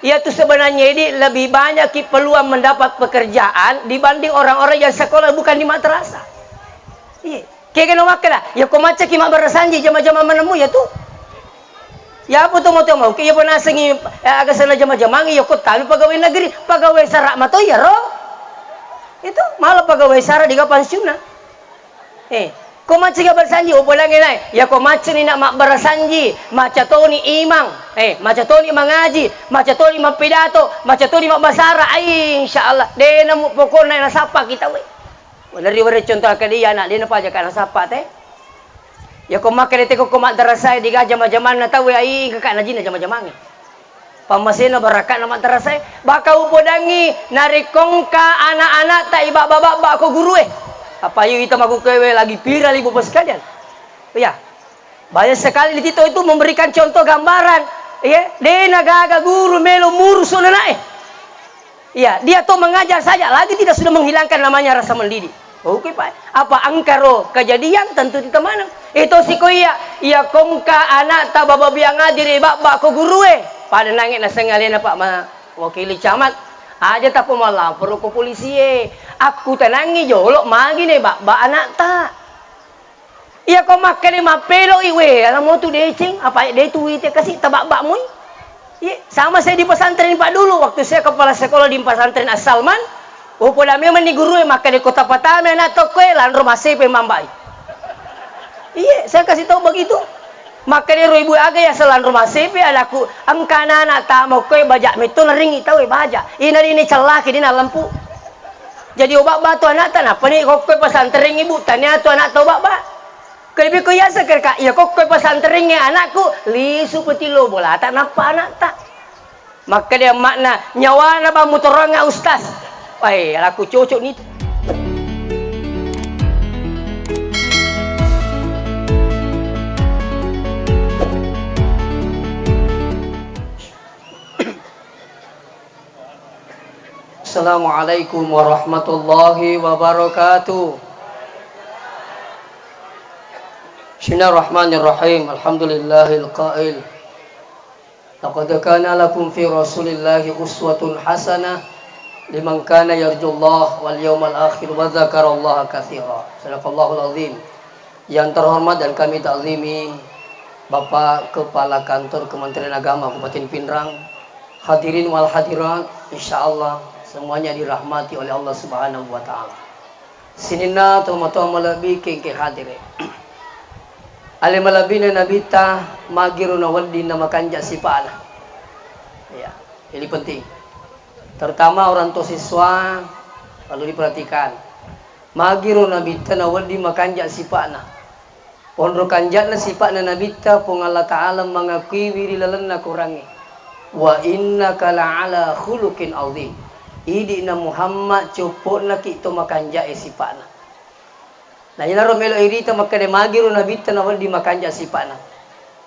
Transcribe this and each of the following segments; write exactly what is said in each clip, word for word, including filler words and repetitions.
Iya tu sebenarnya ini lebih banyak ki peluang mendapat pekerjaan dibanding orang-orang yang sekolah bukan di madrasah. Iya. Kega no makkeda, ya ko macca ki mabbarasanji jama-jama manemu ya tu. Ya apa tu mau tu mau? Iya pun asengi, eh, aga sana jama-jama ya ko tawi pegawai negeri, pegawai sara mato ya ro. Itu malah pegawai sara diga pensiunna. Eh, ko macca ga barasanji, oh, podangngi nai. Ya ko macca ni nak mabbarasanji, macca toni imang, eh, macca toni mangaji, macca toni mappidato, macca toni mabbasara, ai, insya Allah, de nemu pokokna nasappa kita we. Wala ri wara contoh akkeda iya anak, de napaja ka nasappa te. Ya ko makkeda te ko, ko maddarasae diga jama-jamanna tau we, ai, engka ka najinna jama-jamangnge. Pammasena barakka'na maddarasae. Baka upodangngi narekko engka ana'-ana'ta ibabba-babba ko gurue. Apa iyo ita makukkewe lagi viral ibu sekalian. Iya. Banyak sekali di TikTok itu memberikan contoh gambaran. Iya, de nagaga guru melo murusu nanae. Iya, dia tuh mengajar saja, lagi tidak sudah menghilangkan namanya rasa mendidik. Oke, Pak. Apa engkaro kejadian tentu kita mana? Itu siko iya, iya kongka anak ta baba biang adire babba ko gurue. Pada nange nasengalena Pak ma-, wakili camat. Aja tapo malapor ko polisie. Aku tenangi jolo magi ne babba anak ta. Iya ko makkeda mappeloi, we, ala motu deceng, apa de tuite kasi tababba moi. Iya, sama saya di pesantren Pak dulu, waktu saya kepala sekolah di pesantren As-Salman, oh, poda memang ni guru makkeda ko tapatame anak tokkoe lanro masepe mambai. Iya, saya kasih tahu begitu. Makkeda ro ibu aga ya selanro masepe adaku engka anak tama koe baja metto naringi tahu baja. Ina ini cellaki dina lempu. Jadi obat batu anak ta napani kokkoe pesantren ibu tania tu anak ta obat ba. Kelebi ko yaseng ka, iya kokkoe pesantrengnge anakku, lisu petillo bolata nappa anakta. Makkeda amma'na, nyawana bang mutoranga ustaz. Wai, laku cocok ni. Assalamualaikum warahmatullahi wabarakatuh. Bismillahirrahmanirrahim. Alhamdulillahil qail. Laqad kana lakum fi Rasulillahi uswatun hasanah liman kana yarjullaha wal yawmal akhir wa dzakarallaha katsira. Sadaqallahul azim. Yang terhormat dan kami takzimi, Bapak Kepala Kantor Kementerian Agama Kabupaten Pinrang, hadirin wal hadirat, insyaallah semuanya dirahmati oleh Allah Subhanahu wa Ta'ala. Sininna tomatoa malebbi kengke hadire. Ale malebbina Nabitta magiro nawedding namakanja sipa'na. Ya, ini penting. Terutama orang tua siswa perlu diperhatikan. Magiro Nabitta nawedding makanja sipa'na. Onro kanja'na sipa'na Nabitta, Puang Allah Ta'ala mangakuiwi ri lalenna Korangnge, "Wa innaka la'ala khuluqin azim." Idi'na Muhammad, coppo'naki to makanja'e sipa'na. Nah, iyanaro melo irita makkeda magiro Nabitta nawedding makanja sipa'na.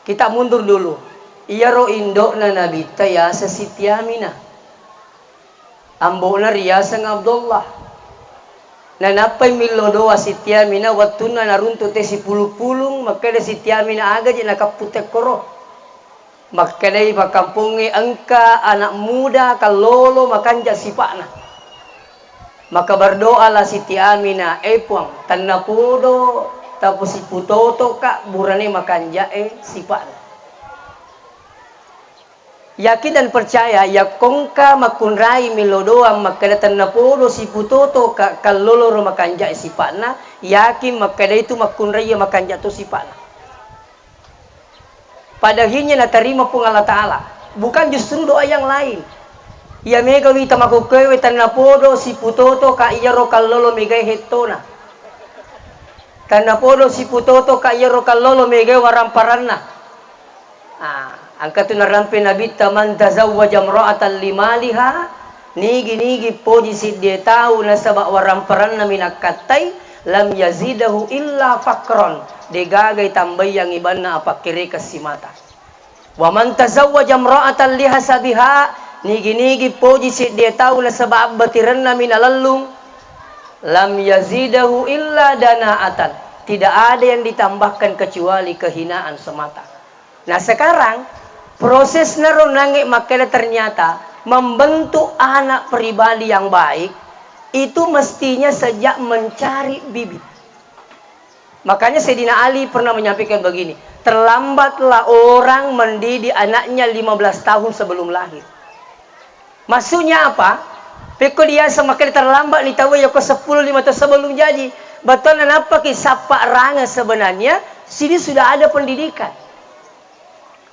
Kita mundur dulu. Iyaro indo'na Nabitta yaseng Siti Aminah. Ambo'na riyaseng Abdullah. Nanappai millo doa Siti Aminah wettunna naruntu te sipulung-pulung, makkeda Siti Aminah, "Agaji nakappu tekkoro?" Makkedai pakkampongnge, "Engka anak muda kallolo makanja sipa'na." Maka berdoalah Siti Aminah, "E Puang, tennapodo taposiputotoka burane makanjae sipa'na." Yakin dan percaya, yakko engka makkunrai melo doang makkeda tennapodo siputoto ka-, kalloloro makanja'e sipa'na, yakin makkeda itu makkunrai makanja to sipa'na. Pada akhirnya natarima Puang Allah Ta'ala. Bukan justru doa yang lain. Iya mega wita makokkoe we tennapodo siputoto ka iyaro kallolo megae hettona. Tennapodo siputoto ka iyaro kallolo megae waramparanna. Ah, engka tu narampe Nabitta, "Man tazawwaja imra'atan limaliha," nigi-nigi poji siddie tau nasaba waramparanna mi nakkattai, "lam yazidahu illa faqran," degaga itambaiyang ibanna apakkerekeng simata. "Wa man tazawwaja imra'atan lihasabiha," nigi-nigi poji siddie tau nasaba abbatirenna mi nalellung, "lam yazidahu illa dana'atan," tidak ada yang ditambahkan kecuali kehinaan semata. Nah, sekarang Prosesna ro nangnge makkeda, ternyata membentuk anak pribadi yang baik itu mestinya sejak mencari bibit. Makanya Sayyidina Ali pernah menyampaikan begini, "Terlambatlah orang mendidik anaknya lima belas tahun sebelum lahir." Maksudnya apa? Pekko dia semakin terlambat ni tau yako sepuluh lima tahun sebelum jaji. Betul nappaki sappa ranga sebenarnya, sini sudah ada pendidikan.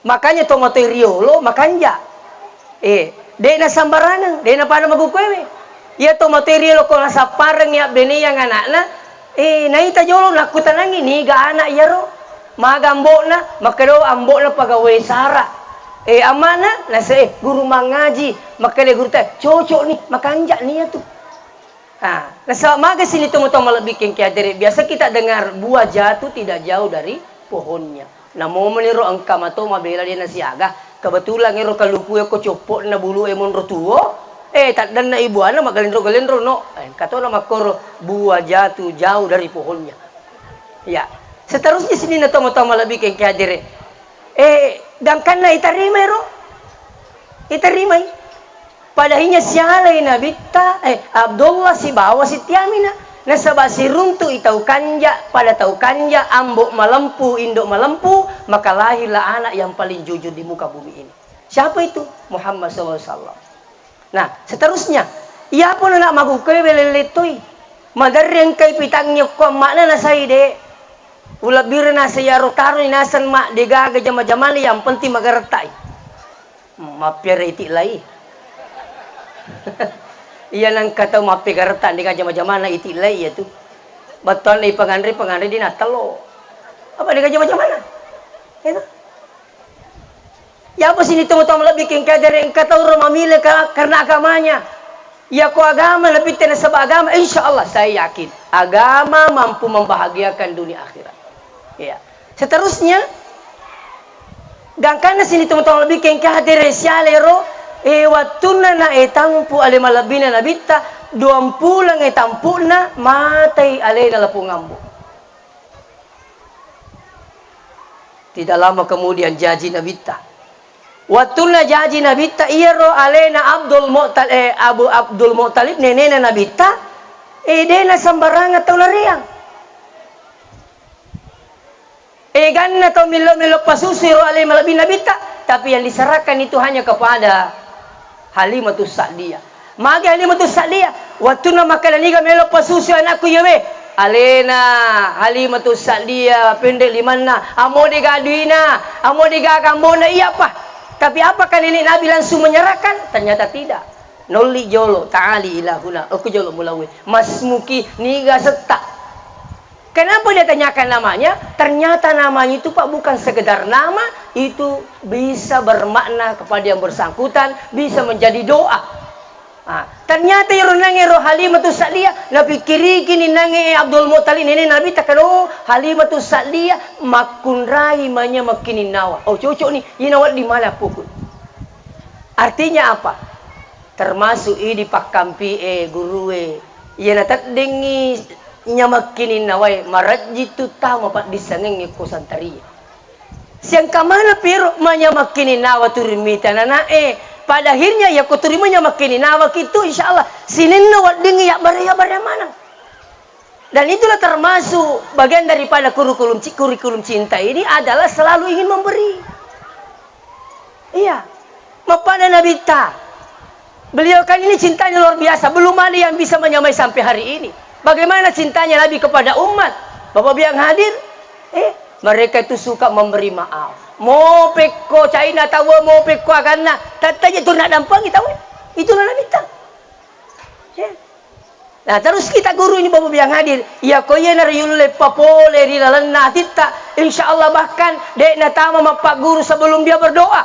Makanya tomatoe riolo makanja. Eh, de' na sambaraneng, de' na pada magukuewe. Iya tomatoe riolo ko nasappareng ya beneang anakna, eh, naita jolo nakkutanangi niga anak iyaro. Maga ambo'na, makkeda ambo'na pagawe sara. Eh, amma'na, nase, eh, guru mangaji, makkeda guru ta, cocok ni, makanja ni iyatu. Ah, nasaba maga sini tomatoa malebbi kengke hadere. Biasa kita dengar buah jatuh tidak jauh dari pohonnya. Namo meniro engka mato mabela de' nasiaga. Kebetulan ero kaluku e ko coppo'na bulu e monro tuo, eh, taddenna i buana magalendro-galendro no. Eh, engka to na makkoro buah jatuh jauh dari pohonnya. Ya. Seterusnya sini na tomatoa malebbi kengke hadere. Eh, gangkanna itarimai ro. Itarimai. Padahinya sialai Nabitta, eh, Abdullah sibawa Siti Aminah. Nasaba siruntu'i tau kanja, pada tau kanja, ambo malempu, indo malempu, maka lahirlah anak yang paling jujur di muka bumi ini. Siapa itu? Muhammad sallallahu alaihi wasallam. Nah, seterusnya, iya pun anak magukai belele toi. Maderri engkai pitangngi okko amma'na nasai de'. Ulebbire nasai aro taroni naseng ma' degaga jama-jamana yang penting magarettai. Mappiara iti lai. Iya nengka tau mappigaretta degaga jama-jamana iti lai iya tu. Bettuanna ipanganre, panganre di nattello. Apa degaga jama-jamana? Itu. Yapa sini tomatoa malebbi kengkadere engka tau ro mamile ka-, karena agamanya. Yako agama lebih tena sebab agama, insya Allah saya yakin agama mampu membahagiakan dunia akhirat. Ya. Seterusnya, gangkanna sini tomatoa malebbi kengkadere sialero, eh, wattunna na e tampu ale malebbina nabitta, duampuleng e tampuna, matai alena lapung ambo. Tidak lama kemudian jaji Nabitta. Wattunna jaji Nabitta, iyaro alena Abdul Mu'tal-, eh, Abu Abdul Muttalib, nenena Nabitta, eh, dena sembarangan tau nareang. Eganna tau millo-millo pasusui ro ale malebbi Nabitta, tapi yang diserahkan itu hanya kepada Halimatus Sa'diyah. Magi Halimatus Sa'diyah? Wattunna makkeda niga melo pasusui anakku iyawe. Alena Halimatus Sa'diyah penre limanna, amo dega duina, amo dega gambona, iyapa? Tapi apakah nenek Nabi langsung menyerahkan? Ternyata tidak. Nolli jolo, ta'ali ilahuna, oku jolo mulawe. Masmuki niga setta. Kenapa dia tanyakan namanya? Ternyata namanya itu, Pak, bukan sekedar nama, itu bisa bermakna kepada yang bersangkutan, bisa menjadi doa. Ah, ternyata iyaro nange ro Halimatus Sa'diyah, napikkiriki ni nange Abdul Muttalib, nene Nabi, takalo Halimatus Sa'diyah makkunrai manya makkininnawa. Oh, cocok ni, ina waddi mala pukul. Artinya apa? Termasuk idi pakkampi e gurue, iya nateddengngi nyamakkininnawae, marejji tu tama paddissengengnge ko santarie. Siangka maneng piro manyamakkininnawa turi mita nanae. Pada akhirnya, yako turi manyamakkininnawa kitu, insya Allah sininna weddingngi yabbare-yabbare maneng. Dan itulah termasuk bagian daripada kurikulum ci-, kurikulum cinta ini adalah selalu ingin memberi. Iya. Mappada Nabitta. Beliau kan ini cintanya luar biasa. Belum ada yang bisa menyamai sampai hari ini. Bagaimana cintanya Nabi kepada umat? Bapak Ibu yang hadir, eh, mereka itu suka memberi maaf. Mau pekko China tahu, mau pekko aganna, tetap itu nak dampangi tahu. Itulah Nabitta. Ya. Nah, terus kita guru ini Bapak yang hadir, iya ko iya nariulle papole ri lalenna atitta, insya Allah bahkan dek natama mappagguru sebelum dia berdoa.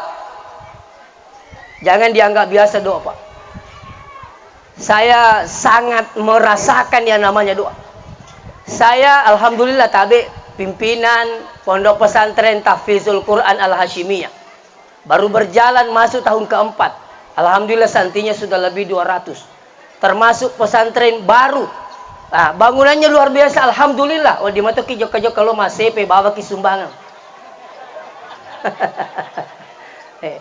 Jangan dianggap biasa doa, Pak. Saya sangat merasakan yang namanya doa. Saya alhamdulillah tabe pimpinan Pondok Pesantren Tahfizul Quran Al Hashimiyah. Baru berjalan masuk tahun keempat. Alhamdulillah santrinya sudah lebih dua ratus. Termasuk pesantren baru. Ah, bangunannya luar biasa, alhamdulillah. Oh, di matoki jokka-jokka lo masepe bawa ki sumbangan. Eh,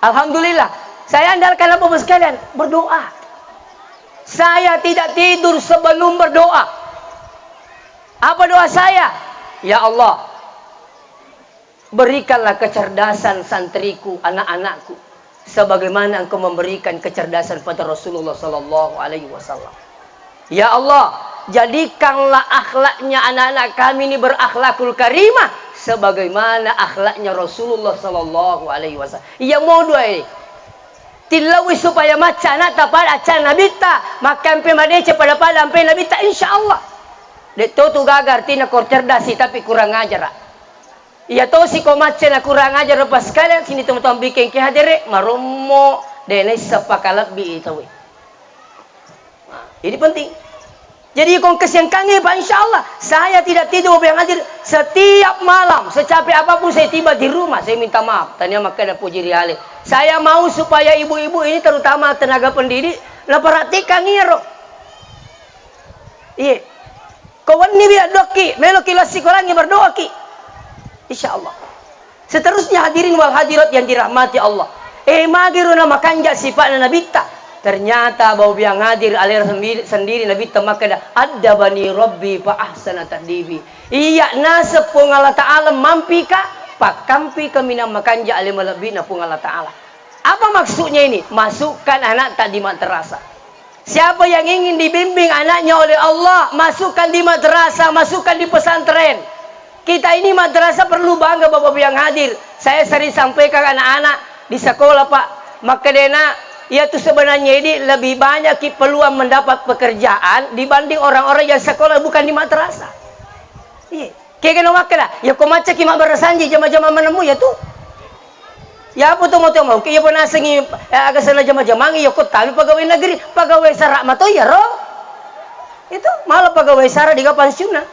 Alhamdulillah, saya andalkan Bapak sekalian, berdoa. Saya tidak tidur sebelum berdoa. Apa doa saya? Ya Allah, berikanlah kecerdasan santriku, anak-anakku, sebagaimana Engkau memberikan kecerdasan pada Rasulullah sallallahu alaihi wasallam. Ya Allah, jadikanlah akhlaknya anak-anak kami ini berakhlakul karimah sebagaimana akhlaknya Rasulullah sallallahu alaihi wasallam. Iya mau doa ini. Tillaui supaya macca anatta pada accana Nabitta, makkampe madeceng pada-pada ampe Nabitta, insya Allah. De' to tu gaga artinya ko cerdasi, tapi kurang ajar. Iya tosi ko macca na kurang ajar, pas sekalian sini teman-teman bikin ki hadere, marommo, de' naisseng pakalebbi i tauwe. Nah, ini penting. Jadi, kong kesiangkangi, Pak, insya Allah, saya tidak tidur, Bapak yang hadir. Setiap malam, secapek apapun saya tiba di rumah, saya minta maaf. Tania makkeda puji riale. Saya mau supaya ibu-ibu ini, terutama tenaga pendidik, naperhatikan iyaro. Iya. Ko wenni wi addokki, meloki lassikolangi, berdoaki. Insya Allah. Seterusnya hadirin wal hadirat yang dirahmati Allah. Eh, magiro na makanja sipa'na Nabitta. Ternyata bau biang hadir alera sendiri, sendiri Nabitta makkeda, "Addabani Rabbi fa ahsana ta'dibi." Iya naseng Puang Allah Ta'ala mampika, pakkampi kaminang makanja ale malebbi'na Puang Allah Ta'ala. Apa maksudnya ini? Masukkan anakta di madrasah. Siapa yang ingin dibimbing anaknya oleh Allah, masukkan di madrasah, masukkan di pesantren. Kita ini madrasah perlu bangga, Bapak-Bapak yang hadir. Saya sering sampaikan anak-anak di sekolah, Pak. Makkedena, iya tu sebenarnya ini lebih banyak ki peluang mendapat pekerjaan dibanding orang-orang yang sekolah bukan di madrasah. Iya. Kegana makkeda, ya ko maccaki mabbarasanji jama-jama manemmu ya tu. Ya apa tu mau tu mau, ke iya panasengi, eh, aga sana jama-jamangi, ya ko talu pegawai negeri, pegawai sara mato ya ro. Itu malah pegawai sara diga pensiunna.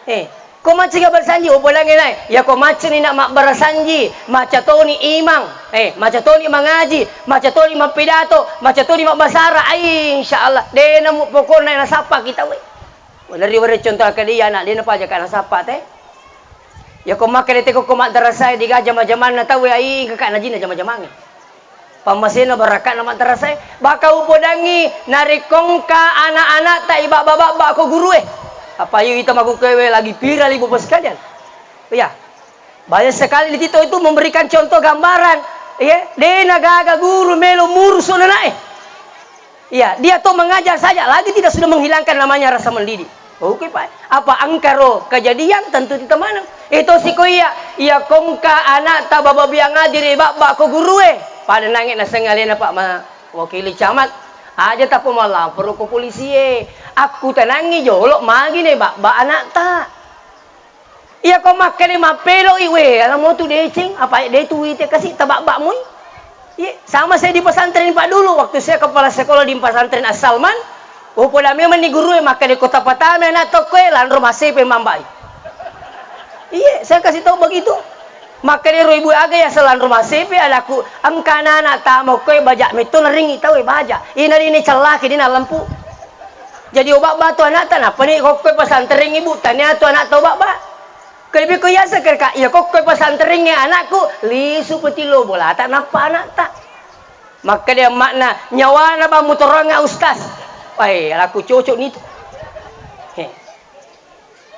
Eh, ko macca ga barasanji, oh, podangngi nai. Ya ko macca ni nak mabbarasanji, macca toni imang, eh, macca toni mangaji, macca toni mappidato, macca toni mabbasara. Ai, insya Allah, de' namu pokokna nasappa kita we. Waneri were contoh akkeda iya anak, de' napaja ka nasappa te. Ya ko makkeda te ko, ko maddarasae diga jama-jamanna tauwe, ai engka ka najina jama-jamangnge. Pammasena barakatna maddarasae, baka upodangngi narekko engka anak-anakta ibabba-babba ko gurue. Apa iyo ita makukkewe lagi viral ibu-ibu sekalian. Iya. Banyak sekali di TikTok itu memberikan contoh gambaran. Iya, de' nagaga guru melo murusu nanae. Iya, dia tuh mengajar saja, lagi tidak sudah menghilangkan namanya rasa mendidik. Oke, Pak. Apa engkaro kejadian tentu kita maneng. Itu siko iya, iya kongka anakta baba biang adiri babba ko gurue. Pada nange naseng alena Pak ma-, wakili camat. Aja tapo malapor ko polisie. Aku tenangi jolo magi ne babba anakta. Iya ko makkeda mappeloi, we, ala motu deceng, apa de tu ite kasi tababba moi. Iya, sama saya di pesantren Pak dulu, waktu saya kepala sekolah di pesantren As-Salman, oh, poda memang ni guru e makkeda ko tapatama anak tokko e, lanro masepe mambai. Iya, saya kasih tahu begitu. Makkeda ro ibu aga ya selanro masepe anakku, engka anak tama ko e baja metto neringi tau e baja. Ina ini cellaki dina lempu. Jadi, oh, babba tu anakta, napani kokko pesantren ibu, tania tu anak tau babba. Kelebi ko yaseng ka, iya kokko pesantren e anakku, lisu petillo bolata nappa anakta. Makkeda amma'na, nyawana bang mutoranga ustaz. Wai, laku cocok nitu. He.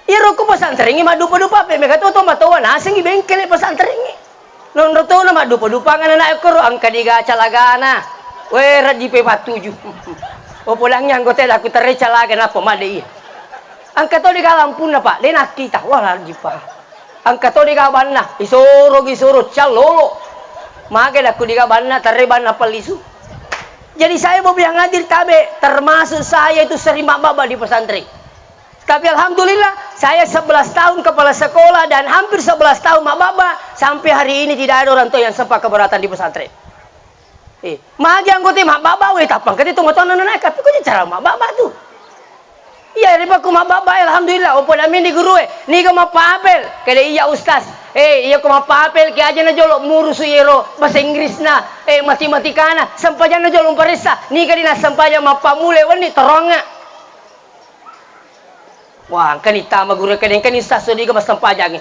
Iyaro ku pesantrengnge maddupa-dupa, pe mega to, to matoa nasengngi bengkele pesantrengnge. Nonro tona maddupa-dupang anak-anak ekkoro, engka diga calagana. We, rajji pe pattuju. Oh, podangngi anggota e, laku terre calaga nappa madde iya. Engka to diga lampunna, Pak, de nakkita. Wah, rajji pa. Engka to diga banna, isoro, isoro, callolo. Mage laku diga banna, terre banna pellisu. Jadi saya mau bilang hadir tabe, termasuk saya itu sering mabbabba di pesantren. Tapi alhamdulillah, saya sebelas tahun kepala sekolah dan hampir sebelas tahun mabbabba, sampai hari ini tidak ada orang tua yang sempat keberatan di pesantren. Eh, magi anggota mabbabba, we, tapang kati tonggo-tonggo nana, tapi ko cara mabbabba tu. Iya, riba ku mabbabba, alhamdulillah, opo dami di guru e, niga mappapel, kede iya ustaz, eh, iya ko mappapel, ke aja na jolo murusu yero bahasa Inggris na, eh, matematika na, sempajanna jolo umparessa, niga dina sempajang mappamule wenni toronga. Wah, engkani tama guru, engkani, engkani sasso diga massempajangnge.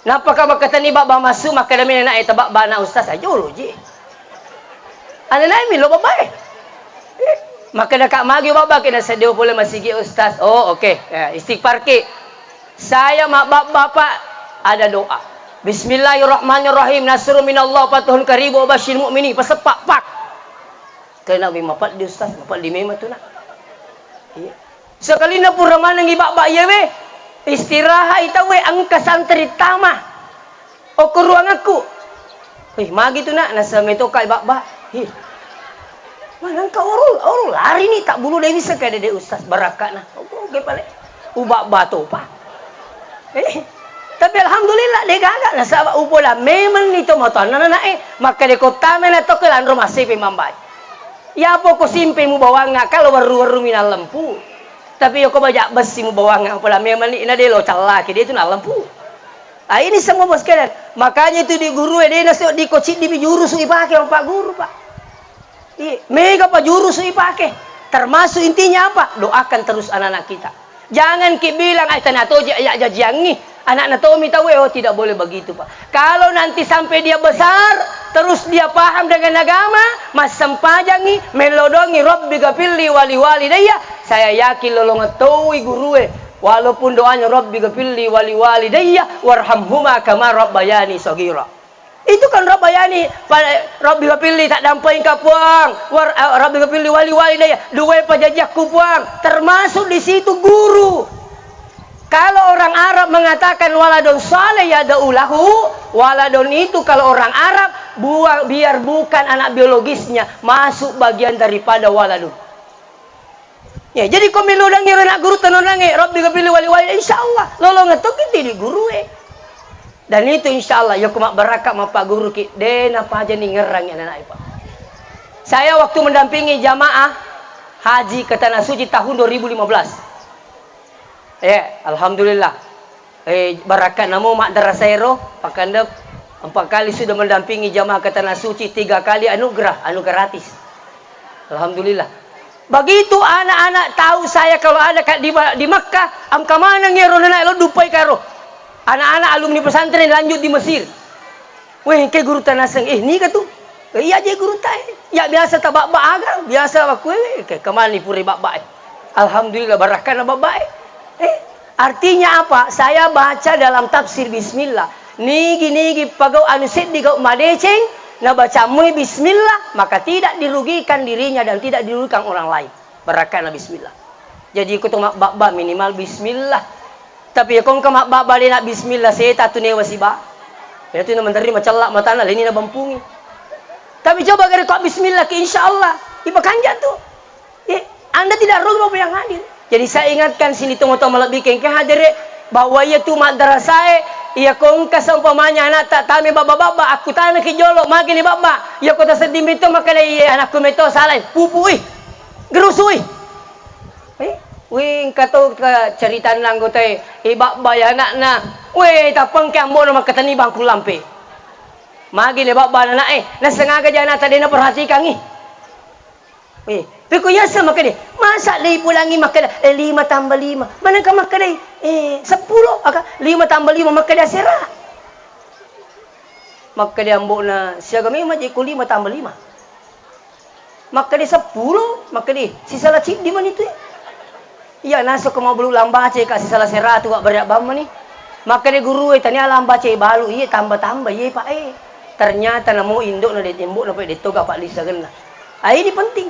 Nappaka makkatenni babba massu, makkeda mena na eta babba na ustaz, ajolo ji. Ananae milo babbae. Eh, makkeda ka magi babba kena seddeo pole masigi ustaz. Oh, oke. Ya, istighfar ki. Saya mabbabba, Pak, ada doa. Bismillahirrahmanirrahim. Nasrun minallah, fathun qarib, wa basyiril mu'minin. Paseppa, pak. Kena wi mapeddi ustaz, mapeddi memang tu nak. Iya. Sekalinna pura manengngi babba iyawe, istirahat i tauwe engka santri tama. Okko ruangekku. Wih, magi tu nak, nasa metoka i babba. Hi. Manengka oro, oro lari ni tak bulu dewi sekade de ustaz barakkana. Oke pale. U babba topa. Eh, tapi alhamdulillah de gaga nasaba upola memang ni to matoanna nanae. Makkade kottame na tokko lanro massepe mambai. Yapo ko simpe mubawangnga, kalau werru-werru mi nallempu. Tapi yoko baja bessi mubawangnga, pala memang ni na de lo callaki, de tu nallempu. Ah, ini semua bos kalian. Makanya itu di guru de na so di ko ciddi mi jurusu ipake, Pak Guru, Pak. Iya, mega pa jurusu ipake. Termasuk intinya apa? Doakan terus anak-anak kita. Jangan ki bilang, "Ai, tania toje ya jajiangngi. Anakna tomi tauwe." Oh, tidak boleh begitu, Pak. Kalau nanti sampai dia besar, terus dia paham dengan agama, massempajangngi, melodongi, "Rabbi gafirli wali walidayya." Saya yakin lolongetoi gurue. Walaupun doanya, "Rabbi gafirli wali walidayya warhamhuma kama rabbayani shaghira." Itu kan Rabbayani, pa-, Rabbi gafirli, tak dampengka Puang, war-, eh, Rabbi gafirli wali walidayya, dua pajajiakku Puang, termasuk di situ guru. Kalau orang Arab mengatakan waladun saleh yad'u lahu, waladun itu kalau orang Arab, buang, biar bukan anak biologisnya, masuk bagian daripada waladun. Ya, jadi ko melo dangi ro nak guru tano nange, Rabbi gafirli wali wali, insya Allah lolong toki tidi guru e. Dan itu insya Allah yoko mabbarakka mappaguru ki, de napaja ni ngerrangi anak-anak, Pak. Saya waktu mendampingi jamaah haji ke Tanah Suci tahun dua ribu lima belas. Ya, alhamdulillah. Eh, barakka namo madrasah ero, Pak Kandep, empat kali sudah mendampingi jamaah ke Tanah Suci, tiga kali anugerah, anu gratis. Alhamdulillah. Begitu anak-anak tahu saya kalau ada ka-, di, di Makkah, engka maneng ero nanae lo dupai karo. Anak-anak alumni pesantren lanjut di Mesir. Weh, engke guru tanaseng, eh, niga tu? Eh, iya je guru tae. Ya biasa tababba aga, biasa waktu, eh, ke kemana pura babba, eh. Alhamdulillah, barakkana babba, eh. Eh, artinya apa? Saya baca dalam tafsir bismillah. Nigi-nigi pagau anu seddi gau madeceng, nabaca mui bismillah, maka tidak dirugikan dirinya dan tidak dirugikan orang lain. Barakkana bismillah. Jadi, iko to mabbabba minimal bismillah. Tapi, iko engka mabbabba de na bismillah, seta tu newa siba. Ya tu na menteri macella matana, leni na bampungi. Tapi coba gare ko bismillah ki, insya Allah ipakanja tu. Eh, Anda tidak rugi, Bapak yang hadir. Jadi saya ingatkan sini, tomo-tomo lebih kengke hadere, bahwa iya tu madrasae, iya ko engka seumpamanya anak tak tame babba-babba, aku tana ki jolo, magi ni babba, iya ko tasedding itu, maka iya anakku meto salai, pupui. Gerusui. Eh, wih, engka to ka caritanna anggotae, eh, babba ya anakna. Weh, tapengke ambo'na makkatenni bangku lampe. Magi le babba anakna, eh, nasengaga ja anakta de naperhatikangi. Weh, peko yase makkeda, masa le ipulangi makkeda, eh, lima tambah lima. Manengka makkeda, eh, seppulo, aka lima tambah lima makkeda asera. Makkeda ambo'na, siaga memang je ko lima tambah lima. Makkeda seppulo, makkeda sisala ciddi mani tu. Iya, nasoko mabbalu lambace ka sisala seratu wa bere bam mani. Makkeda gurue, tania lambace balu, iye tambah-tambah, iye, Pak, eh. Ternyata namo indo'na de-, embo'na, Pak, detto ga, Pak, lisagenna. Ah, ini penting.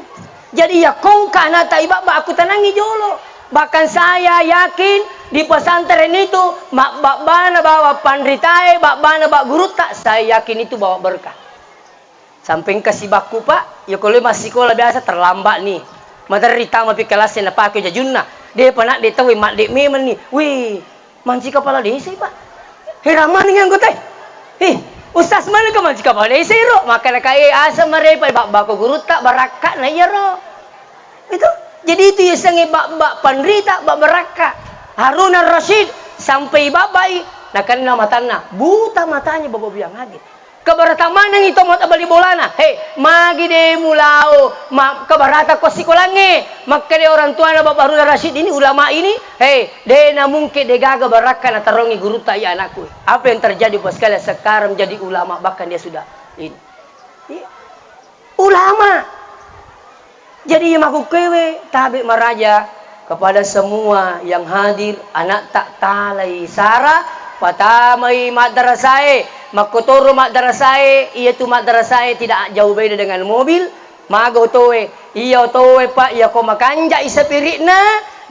Jadi, iya kongka anakta ibabba, aku tanangi jolo. Bahkan saya yakin di pesantren itu, ma-, babbana bawa panritae, babbana bawa gurutta, saya yakin itu bawa berkah. Sampai engka sibakku, Pak, iya ko loi massikola biasa terlambat ni. Maderri tama pi kelas e napake jajunna. Depa nak de tau madde memang ni. Wih, manci kepala desa, Pak. Heran maneng anggota. Eh, ustaz mana ke manci kepala desa ro? Maka naka, eh, asa marepa, Pak, bako gurutta barakka na iya ro. Itu. Jadi itu yasengnge bak-, bak panrita, bak barakka. Harun Ar-Rasyid sampai babai, nakenna matanna. Buta matanya Bapak bilang hadir. Keberatan manengngi to mata bali bolana. He, magi de mulao, ma-, keberatan ko sikolangnge. Makkeda orang tuana Bapak Harun Rasyid ini, ulama ini, he, de namungkin de gaga barakka natarongi gurutta iya anakku. Apa yang terjadi, Bapak sekalian, sekarang menjadi ulama, bahkan dia sudah ini. Iya. Ulama. Jadi, iya makkukkuewe, tabe maraja kepada semua yang hadir, anak tak talai sara, patamai maddarasae, makkotoro maddarasae, iya tu maddarasae tidak jauh beda dengan mobil, maga otoe, iya otoe, Pak, iya ko makanja i sapiri'na,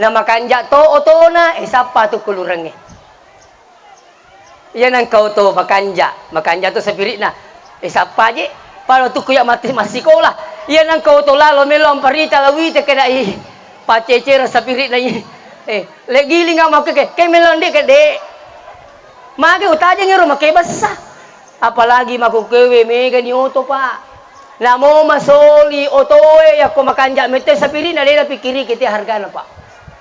na makanja to otona, e sappa tu kulurengnge. Iya nengka oto makanja, makanja to sapiri'na. E, sappa je? Pada tu kuya mati massikola. Iya nengka oto lalo melo amparita lawite keda i. Pacecera sapiri'na i. E, le giling ama ke, ke melo nde ke de. Mage utajengi ro make bessa. Apalagi makkukkuewe mega ni oto, Pak. Namo masoli otoe yakko makanja mette sapiri'na de napikkiriki te hargana, Pak.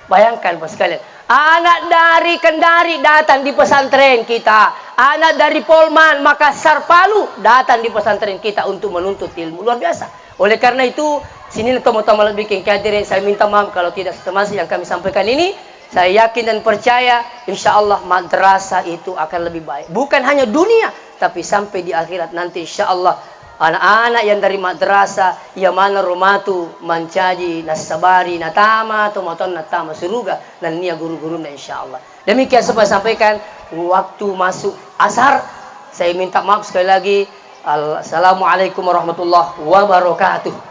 Bayangkan, Pak, sekalian. Anak dari Kendari datang di pesantren kita. Anak dari Polman, Makassar, Palu datang di pesantren kita untuk menuntut ilmu. Luar biasa. Oleh karena itu, sini teman-teman lebih kengkadire, saya minta maaf kalau tidak setemasi yang kami sampaikan ini. Saya yakin dan percaya, insya Allah madrasah itu akan lebih baik. Bukan hanya dunia, tapi sampai di akhirat nanti, insya Allah, anak-anak yang dari madrasah, iya maneng ro matu mancaji nassabari natama tomatoanna tama suruga nennia guru-gurunna, insya Allah. Demikian semua sampaikan, waktu masuk asar. Saya minta maaf sekali lagi. Assalamualaikum warahmatullahi wabarakatuh.